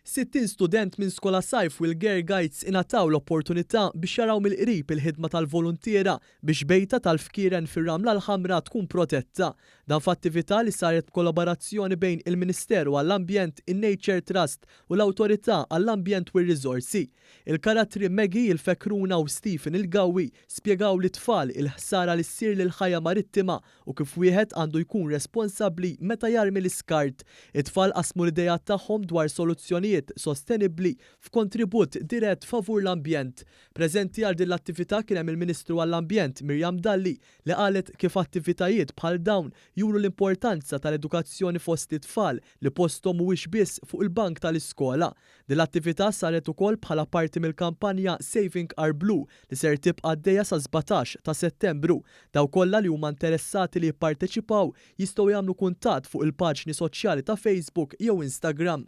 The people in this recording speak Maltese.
60 student minn Skola Sajf u l-Girl Guides ingħataw l-opportunità biex jaraw mill-qrib il-ħidma tal-voluntiera biex bejta tal-fkieren fir-Ramla l-Ħamra tkun protetta. Dan f'attività li saret b'kollaborazzjoni bejn il-Ministeru għall-Ambjent, in-Nature Trust u l-Awtorità għall-Ambjent u r-Riżorsi. Il-karattri Maggie il-Fekruna u Stephen il-Gawwi spjegaw lit-tfal il-ħsara li ssir lill-ħajja marittima u kif wieħed għandu jkun responsabbli meta jarmi l-iskart. It-tfal qasmu l-ideat tagħhom dwar soluzzjonijiet sostenibbli f'kontribut dirett favur l-ambjent. Preżenti għal din l-attività kien hemm il-Ministru għall-Ambjent Miriam Dalli li qalet kif attivitajiet bħal dawn juru l-importanza tal-edukazzjoni fost it-tfal li posthom mhuwiex biss fuq il-bank tal-iskola. Din l-attività saret ukoll bħala parti mill-kampanja Saving Our Blue li ser tibqa' għaddejja sas-17 ta' Settembru. Dawk kollha li huma interessati li jipparteċipaw jistgħu jagħmlu kuntatt fuq il-paġni soċjali ta' Facebook jew Instagram.